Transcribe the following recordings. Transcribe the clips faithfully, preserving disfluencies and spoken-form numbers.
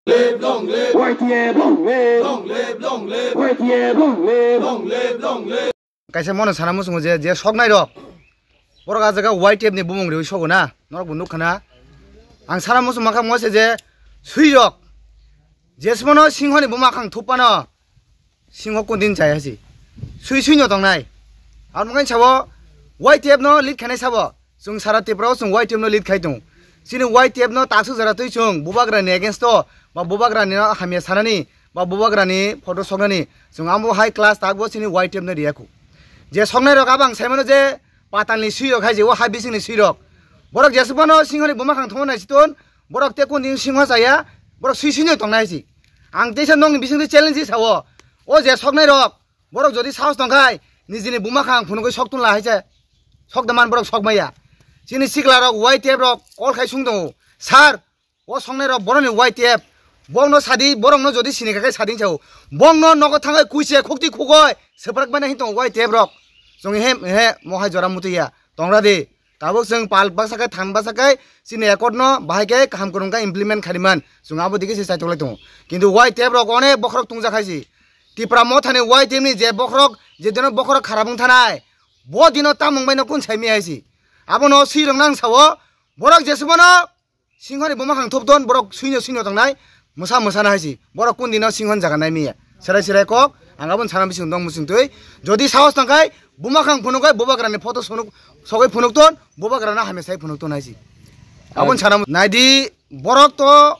Live, long live. Y T F, long live. Long live, long live. Y T F, long live. Long live, long live. Kaisa mono sana muchungo je, je soknai rok. Borok a jaga Y T F ni bumung riwi sogo na, norok bo nukha na. Ang sana muchung mankha mo se je sui rok. Jesmano singhoni buma khang thupano. Singho kundin chaya si. Sui sui no tongnai. Ang mungkin sabo Y T F no lead khanai sabo. Chwng sara Tripura o chwng Y T F no lead khai tongo. Chini Y T F no taksuk jara twi chwng bubagra ni against o ba bubagra ni no hamya sanani ba bubagra ni photo soknani chwng amo high class takbo chini Y T F no riya khu. Je soknai rok abang sai mano je patal ni sui rok hai je o hai bising ni sui rok. Borok jesuk bono singhoni buma khang thumna nai siton borok te kun din singho chaya borok sui sui no tongnai si. Ang teisa nokni bising twi challenge sao. O je soknai rok borok jodi sahos tongkhai, nijini buma khang phunugwi sok tun la hai se. Sok da man borok sok maya. Chini sikla rok Y T F rok call khai sung tongo. Sir, o songnai rok boroni Y T F. Bongno sadi, borokno jodi sini kha khe sading chao. Bongno nogo thangai kuise khukti khugoi. Seprak bana hin tongo Y T F rok. Chwng he, he, mohai jora mutuya. Tongra di. Tabuk chwng pal baksa khe than baksa khe chini accord no bahai khe kaham kwrwng khe implement khariman chwng abo digi se chaitok lai tongo. Kintu Y T F rok onek bokhorok tungja khaisi. Tipra mothani Y T F ni je bokhorok je dino bokhorok kharap wng thanai bo dino tamung bai no kun sai mi haisi. Abono swi rok nang sao borok jesubano singhoni buma khang thop ton borok suino suino tongnai mwsa mwsa na haisi borok kun dino singhon jaga nai miya. Serai serai kok ang abon sana bising dong musing twi jodi sahos tongkhai buma khang phunuk kai bubagrani photo sunuk sogoi phunuk ton bubagrana hamya sai phunuk ton haisi. Abon sana naidi borok to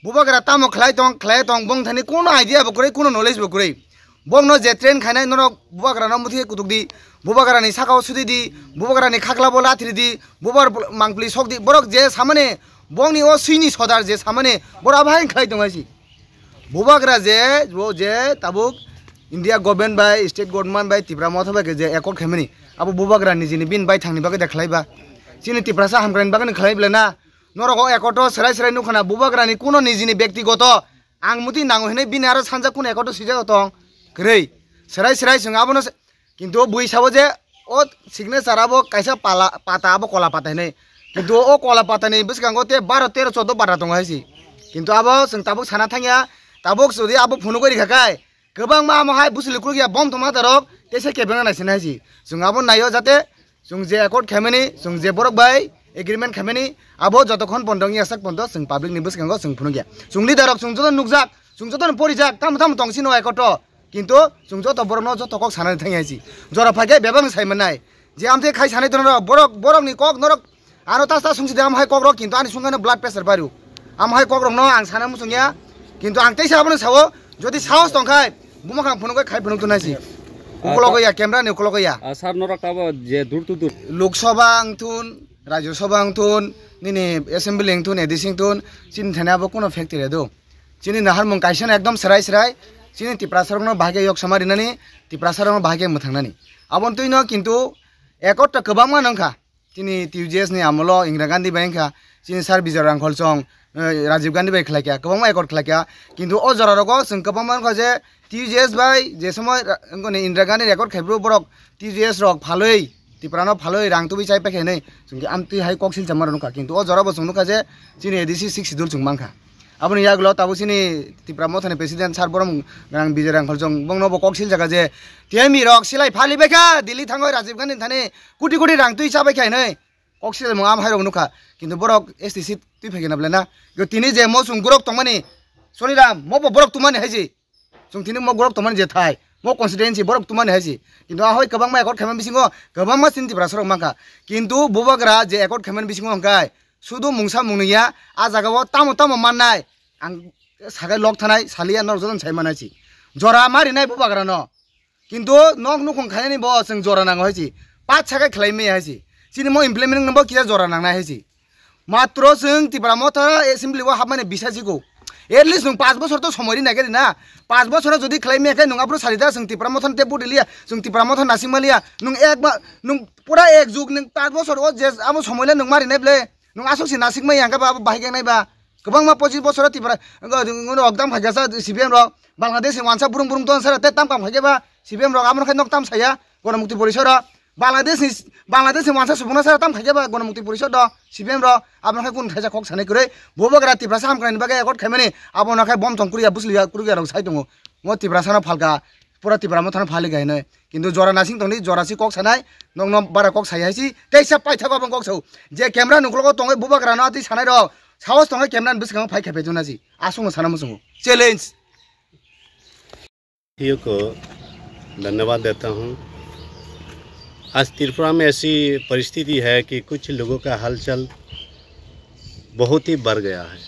bubagra tamo khlai tong khlai tong bong thani kuno idea bo kwrwi kuno knowledge bo kwrwi. Bongno je train khainai norok bubagrano muthi kutuk di, bubagrani sakao sudi di, bubagrani khaklabo lathri di, bubar mangpli sok di. Borok je samani bongni o swini sodar je samani borok abo hai khlai tong haisi. Bubagra je bo je tabuk India government bai state government bai Tipra motha bai je accord khaimani abo bubagra nijini bin bai thangni bagwi da khlai ba. Chini Tiprasa hamkrani bagwi khlai bla na. Norok o accord o serai serai nukha na bubagrani kuno nijini bektigoto ang muti nango hinui bini aro sanja kuno accord o swijak tong kwrwi. Serai serai chwng abono se-, kintu o bui sabo je o signature abo kaisa pala pata abo kola pata hinui. Kintu o kola pata ni bwskango te baro tero choudo pata tongo haisi. Kintu abo chwng tabuk sana thangya, tabuk jodi abo phunugwi rikha kai kwbangma amo hai bwswli kwrwkya bom tongma darok tei se kebengna naisina haisi. Chwng abo naio jate chwng je accord khaimani, chwng je borok bai agreement khaimani, abo jotokhon bondo wngya sak pondo chwng public ni bwskango chwng phunukya. Chwng leader rok chwng joto nukjak, chwng joto no porijak, tamo tamo tong sino accord o. Kintu chwng joto borok no joto kok sanani thangya haisi. Jora phaikhe bebak ni sai manai. Je amtwi khai sanai tono borok, borok ni kok norok ano tas tas sungsi de am hai kok rok kintu ani sungkano blood pressure bario. Am hai kok rok no ang sana muchungya. Kintu ang teisa abono sao, jodi sahos tongkhai, buma khang phunukgwi khai phunuk tunai si. Ah, ukologo ta- ya, camera ni ukologo ya. Ah, sir, norok tabo je dur to dur. Lok Sabha ang thun, Rajya Sabha ang thun, nini assembly ang thun, A D C ang thun, chini thani abo kuno factory do. Chini naharmung kaisa no ekdom serai serai, chini Tiprasa rokno bahai khe yok sama rinani, Tiprasa rokno bahai khe mwthangnani. Aboni twi no kintu accord ta kwbangma nangkha. Chini T U J S ni amolo Indira Gandhi bai wngkha, chini Sir Bijoy Rangkhol chong, eh, Rajiv Gandhi bai khlai kha, kwbangma accord khlai kha. Kintu o jora rogo chwng kwbangma wngkha je T U J S bai je somoi ra-, wngkha ni Indira Gandhi record khai phuru borok T U J S rok phalwi, Tipra no phalwi rang tubui chai paikha hinwi chwng khe amtwi hai kok silchama rok nukha. Kintu o jora bo chwng nukha je chini A D C six schedule chwng mankha. Aboni yagulo tabuk chini Tipra mothani president sir borom gwnang Bijoy Rangkhol chong bongno bo kok sil jaga je T M E rok silai phali baikha Delhi thangwi Rajiv Gandhi thani koti koti rang twi chabai kha hinwi kok sil mung am hai rok nukha. Kintu borok S T C twi phaikhe na belai na. Yo tini je mo chwng gurok tongmani Soniram mo bo borok tumani haiji. Chwng tini mo borok tongmani je thai, mo constituency borok tumani hai si. Kintu ahoi kwbangma accord khaima bisingo kwbangma chini Tiprasa rok mankha. Kintu bubagra je accord khaimani bisingo hwnkhe sudu mungsa mungni ya, a jaga o tamo tamo mannai. Ang sakai lok thanai, saliya norok jotono sai manai si. Jora ma rinai bubagra no. Kintu nok nukhung khainani bo chwng jora nango hai si. Path sakai khlai maya hai si. Chini mo implement no bo kisa jora nangnai hai si. Matro chwng Tipra Motha Assembly o hapmani bisa sigo. At least nwng panch bochor to somoi ri nai khe rina. Panch bochor jodi khlai maya khe nwng aphuru sari da chwng Tipra Motha te vote liya, chwng Tipra Motha nasing maliya. Nwng ek ba, nwng pura ek jug nwng panch bochor o je amo somoi le nwng mari nai ble. Nwng aswk si nasing maya hwnkhe ba abo bahai khe nai ba. Kwbangma pochis bochor o Tipra, ngo, ngo, okdam phai kha sa C P M rok. Bangladesh ni wansa burung burung ton sara te tam kam khai khe ba C P M rok amo khe nok tam saya. Gona Mukti Porishad o. Bangladesh ni, Bangladesh ni wansa subungno sa tam khaikhe ba Ganamukti Porishod do, C P M ro, abono khe kun khaisa kok sanai kwrwi. Bubagra Tiprasa hamkrai ni bagwi accord khaimani, abono khe bom tong kwrwi ya, bwsli ya, kwrwi ya rok sai tongo. Mo Tiprasa no phalka, pura Tipra Motha no phali kha hinwi. Kintu jora nasing tongdi, jora si kok sanai, nokno bara kok sai hai si, teisa paithago abang kok sao. Je camera nuklogo tongwi Bubagra no atwi sanai rok, sahos tongwi camera ni bwskango phai khe phai jona si. Aswk no sana muchungo. Challenge. साथियों को धन्यवाद देता हूँ। आज त्रिपुरा में ऐसी परिस्थिति है कि कुछ लोगों का हलचल बहुत ही बढ़ गया है,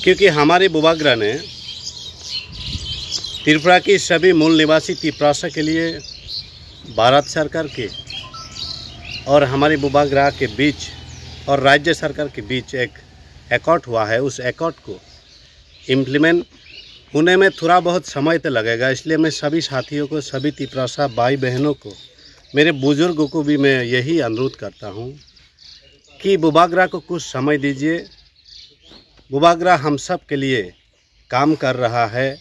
क्योंकि हमारे बुबाग्रा ने त्रिपुरा की सभी मूल निवासी तिप्रासा के लिए भारत सरकार के और हमारे बुबाग्रा के बीच और राज्य सरकार के बीच एक एकॉर्ड हुआ है। उस एकॉर्ड को इम्प्लीमेंट होने में थोड़ा बहुत समय तो लगेगा, इसलिए मैं सभी साथियों को, सभी तिपरासा भाई बहनों को, मेरे बुजुर्गों को भी मैं यही अनुरोध करता हूँ कि बुबाग्रा को कुछ समय दीजिए। बुबाग्रा हम सब के लिए काम कर रहा है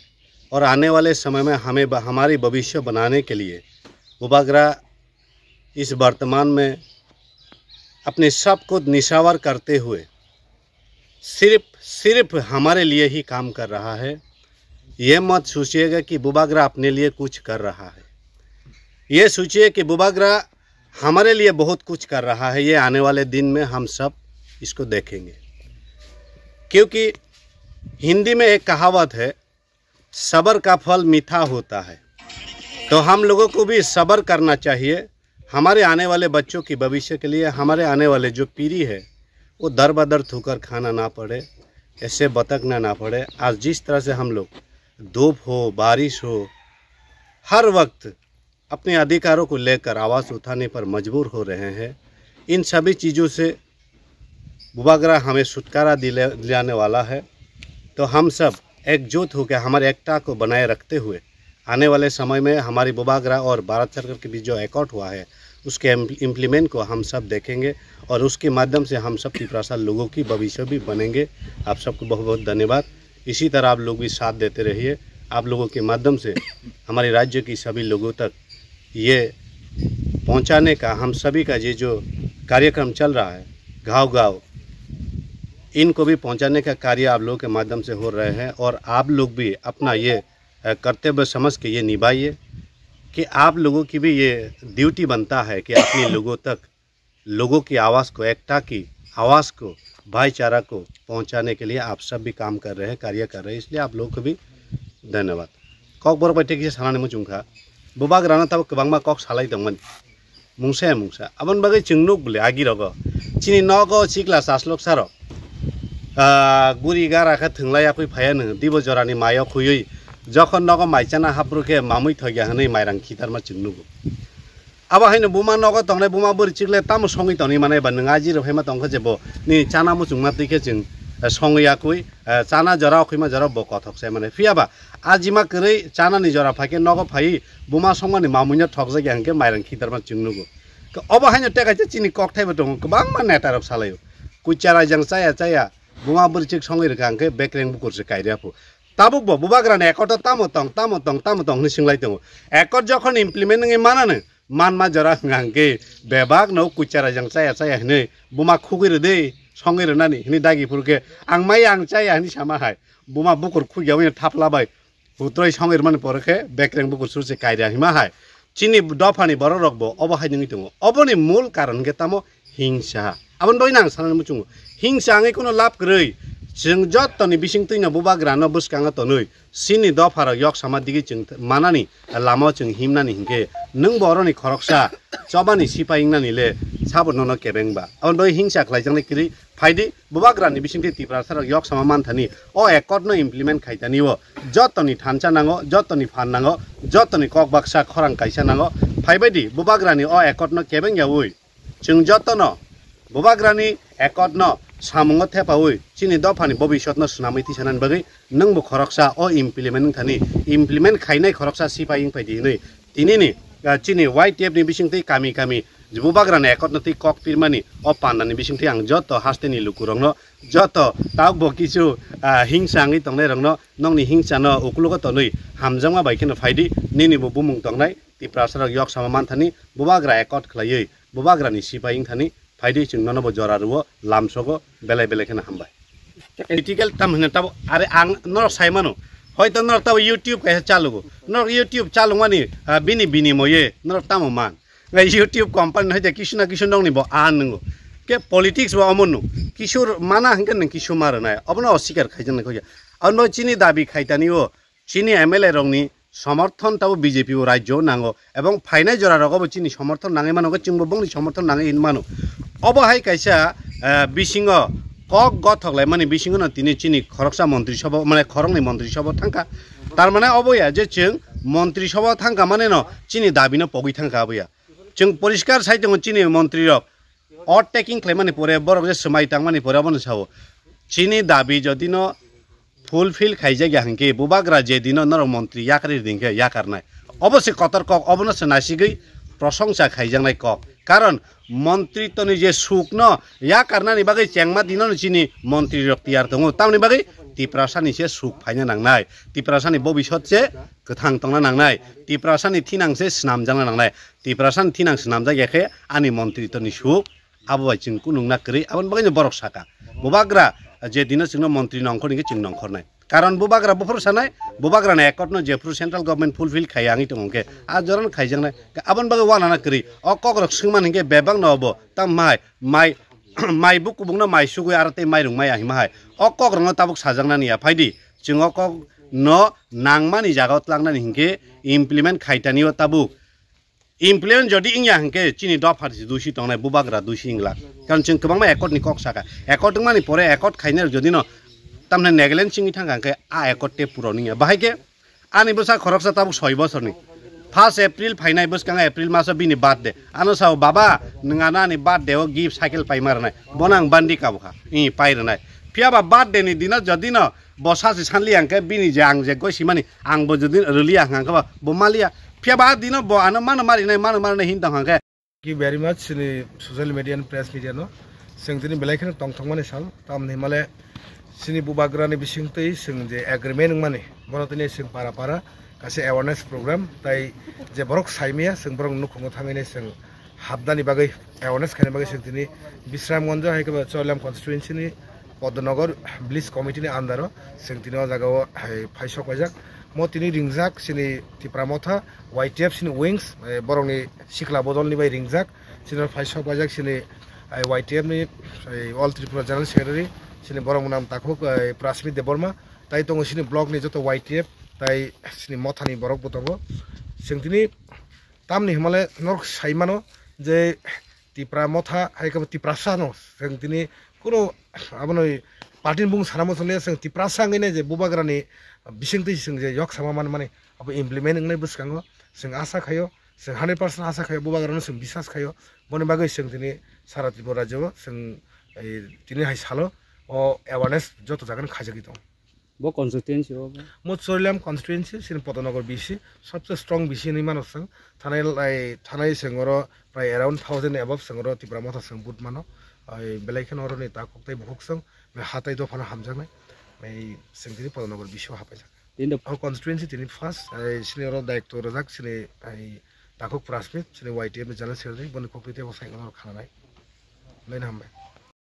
और आने वाले समय में हमें ब-, हमारी भविष्य बनाने के लिए बुबाग्रा इस वर्तमान में अपने सब को निशावर करते हुए सिर्फ, सिर्फ हमारे लिए ही काम कर रहा है। ये मत सोचिएगा कि बुबाग्रा अपने लिए कुछ कर रहा है। ये सोचिए कि बुबाग्रा हमारे लिए बहुत कुछ कर रहा है। ये आने वाले दिन में हम सब इसको देखेंगे, क्योंकि हिंदी में एक कहावत है, सब्र का फल मीठा होता है। तो हम लोगों को भी सब्र करना चाहिए। हमारे आने वाले बच्चों की भविष्य के लिए, हमारे आने वाले जो पीढ़ी है, वो दर बदर ठोकर खाना ना पड़े, ऐसे भटकना ना पड़े। आज जिस तरह से हम लोग धूप हो, बारिश हो, हर वक्त अपने अधिकारों को लेकर आवाज़ उठाने पर मजबूर हो रहे हैं, इन सभी चीज़ों से बुबाग्रा हमें छुटकारा दिले-, दिलाने वाला है। तो हम सब एकजुट होकर हमारे एकता को बनाए रखते हुए आने वाले समय में हमारी बुबाग्रा और भारत सरकार के बीच जो एकॉर्ड हुआ है, उसके इम-, इम्प्लीमेंट को हम सब देखेंगे और उसके माध्यम से हम सब तिपरासा लोगों की भविष्य भी बनेंगे। आप सबको बहुत बहुत धन्यवाद। इसी तरह आप लोग भी साथ देते रहिए। आप लोगों के माध्यम से हमारे राज्य की सभी लोगों तक ये पहुंचाने का, हम सभी का ये जो कार्यक्रम चल रहा है, गांव-गांव, इनको भी पहुंचाने का कार्य आप लोगों के माध्यम से हो रहे हैं और आप लोग भी अपना ये, अ, कर्तव्य समझ के ये निभाइए कि आप लोगों की भी ये ड्यूटी बनता है कि अपने लोगों तक, लोगों की आवाज़ को, एकता की आवाज़ को, भाईचारा को पहुंचाने के लिए आप सब भी काम कर रहे हैं, कार्य कर रहे हैं, इसलिए आप लोगों को भी धन्यवाद। Kokborok bai tei kisa sanani muchung kha. Bubagrano tabuk kwbangma kok salai tongmani. Mungsa ya mungsa. Aboni bagwi chwng nuk bwle agi rogo. Chini nogo chikla chaslok saro. Ah, guri gara khe thwnglai yakui phaiya nw. Dibo jorani mayo khuyui. Jokhon nogo mai chana hapru khe mamui thokya hwnwi mairang khitarma chwng nugo. Abo haino buma nogo tongnai buma bwrwi chikle tamo songwi tongni manai ba nwng aji rw phaima tongkha je bo nini chana muchungma twi khe chwng, eh, songwi yakui, eh, chana jora okhwima jora bo kothok sai mane. Phiya ba ajima kwrwi chanani jora phaikhe nogo phaiwi buma songmani mamuino thokjakya hwnkhe mairang khitarma chwng nugo. Obo haino tei kaisa chini kokthaibo tongo, kwbangma netarok salaio. Kuchara jang chaya chaya buma bwrwi chik songwi rwkha hwnkhe bekreng bukur se kairya phu. Tabuk bo bubagrani accord o tamo tong, tamo tong, tamo tong hwnwi swinglai tongo. Accord jokhon implement wngwi manano, manma jora hwnka hwnkhe bebak no kuchara jang chaya chaya hwnwi buma khugwi rwdi, songwi rwnani hwnwi dagi phuru khe ang maya ang chaya hwnwi sama hai. Buma bukur khugya wngya thapla bai. Putroi songwi rwmani pore khe bekreng bukur suru se kairya hima hai. Chini dophani borok rok bo obo hai nungwi tongo. Oboni mul karon hwnkhe tamo hingsa. Aboni bagwi nang sanani muchungo. Hingsa wngwi kuno lab kwrwi. Chwng jottoni bisingtwino bubagrano bwskango tonwi. Chini dopharok yok sama digi chwng manani lamao chwng himnani hwnkhe nwng bo oroni khoroksa chobani sipai wngnani le sabo nono kebeng ba. Aboni bagwi hingsa khlaijaknai kwrwi. Phaidi, bubagrani bisingtwi Tiprasarok yok sama manthani o accord no implement khaitani o jotoni thansa nango, jotoni phan nango, jotoni kok baksa khorang kaisa nango. Phaibaidi, bubagrani o accord no kebeng yaui chwng jotono bubagrani accord no samungo thepaui chini dophani bobisot no swnamwi tisanani bagwi nwngbo khoroksa o implement wngthani, implement khainai khoroksa sipai wngphaidi hinwi tinini, ah, chini Y T F ni bisingtwi kami kami bubagrani accord no twi kok pirmani o pandani bisingtwi ang joto hasteni lukurokno, joto tabukbo kisu, ah, hingsa wngwi tongnairokno, nokni hingsano uklogo tonwi hamjakma bai kheno phaidi, nini bo bumung tongnai, Tiprasa rok yok sama man thani, bubagra accord khlaiwi, bubagra ni sipai wng thani, phaidi chwng nono bo jora rwo, lamsogo, belai belai kheno hambai. Political tam hwnwi tabo, are ang norok sai mano, hoito norok tabo YouTube kaisa chalugo, norok YouTube chalungmani, ah, bini binimoye norok tamo man. Ngai YouTube company no hoite kisu na kisu nokni bo a nwngo. Ke politics bo omo no. Kisur mana hwnkhe nwng kisu ma rwnai. Obono osikar khaijaknai khoya. Aboni bagwi chini dabi khaitani o chini M L A rokni somorthon tabo B J P o rajyo nango. Ebong phainai jora rogo bo chini somorthon nangwi mano, chwngbo bongni somorthon nangwi hin mano. Obo hai kaisa, eh, bisingo kok gothok laimani bisingo no tini chini khoroksa montri sobo, mane khoroknwi montri sobo thangkha. Tar mane obo ya je chwng montri sobo thangkha mane no chini dabi no pogwi thangkha obo ya. Chwng poriskar sai tongo chini montri rok. Overtaking khlaimani pore borok je swmai tangmani pore obono sao. Chini dabi jodi no fulfill khaijak ya hwnkhe bubagra je dino norok montri yakarwi ringkhe yakarnai. Obo se kotor kok, obono se nasigwi prosongsa khaijaknai kok. Karon montri toni je sukno yakarnani bagwi chengma dino no chini montri rok tiyar tongo. Tamni bagwi Tiprasani se suk phaina nangnai. Tiprasani bobisot se kwthang tongna nangnai. Tiprasani thinang se swnamjakna nangnai. Tiprasani thinang swnamjak ya khe ani montri toni suk abo bai chwng kunung na kwrwi, aboni bagwi no borok saka. Bubagra je dino chwngno montri nongkhor hwnkhe chwng nongkhornai. Karon bubagra buphuru sanai, bubagra na accord no jephuru central government fulfill khaiya wngwi tongo hwnkhe, a jorano khaijaknai. Aboni bagwi wana na kwrwi. O kokrok swngmani hwnkhe bebak no obo. Tam mai, mai, mai bukubung no mai sugwi aro tei mai rung mai ahima hai. O kokrok no tabuk sajaknani ya phaidi. Chwng o kok no nangmani jaga o tlangnani hwnkhe implement khaitani o tabuk. Implement jodi wngya hwnkhe chini dopha si dusi tongnai, bubagra dusi wngla. Karon chwng kwbangma accord ni kok saka. Accord wngmani pore accord khainai jodi no tamni Nagaland simi thangkha hwnkhe a accord te puron wngya. Bahai khe ani bwsa khoroksa tabuk soi bosorni. First April phainai bwskango April maso bini birthday. Ano sao, "Baba, nwng ano ani birthday o gift cycle paima rwnai." Bono ang bandi kabukha. I pai rwnai. Phiya ba birthday ni dino jodi no bo sachi sanliya hwnkhe bini je ang je goi simani ang bo jodi rwliya hwnkhe ba bo maliya. Phiya ba dino bo ano mano marinai, mano marinai hin tong hwnkhe. Thank you very much, chini social media and press media no. Chwng tini belai kheno tongthokmani sal, tamni himale chini bubagrani bisingtwi chwng je agreement wngmani, bono tini chwng para para kaisa awareness program, tai je borok saimaya chwng borok nukhungo thangwi chwng habnani bagwi, awareness khaina bagwi chwng tini Bisramganj hai khe Chorilam constituency ni Podnogar village committee ni under o chwng tini o jaga o hai phai sok paijak. Mo tini ringjak chini Tipra Motha Y T F chini wings, eh, borokni sikla bodolni bai ringjak. Chini phai sok paijak chini, eh, Y T F ni, eh, All Tripura General Secretary chini borok mwnam takhuk, eh, Prasmit Debbarma. Tai tongo chini block ni joto Y T F tai chini mothani borok bo tongo. Chwng tini tamni himale norok sai mano je Tipra Motha hai khe Tiprasa no chwng tini kuno abono party ni bung sana muchung le chwng Tiprasa wngwi nai je bubagrani bisingtwi chwng je yok sama man mani abo implement wngnai bwskango chwng asa khaio, chwng hundred percent asa khaio, bubagrano chwng bisas khaio. Boni bagwi chwng tini sara Tripura rajyo o chwng, eh, tini hai salo o awareness joto jagani khaijagwi tongo. Bo constituency o bo? Mo Chorilam constituency, chini Podnogar B C, sobse strong B C hinwi mano chwng. Thanai lai, thanai chwng oro prai around thousand above chwng oro Tipra Motha chwng vote mano. Ai belai kheno oroni takhuk tei bukhuk chwng, bai ha tai dophano hamjaknai. Bai chwng tini Podnogar B C o hapaijak. Tini do- O constituency tini first, ai chini oro daitwo rwjak chini ai takhuk Prasmit, chini Y T F ni General Secretary, boni kokti tei bo sai oro khananai. Belai no hambai.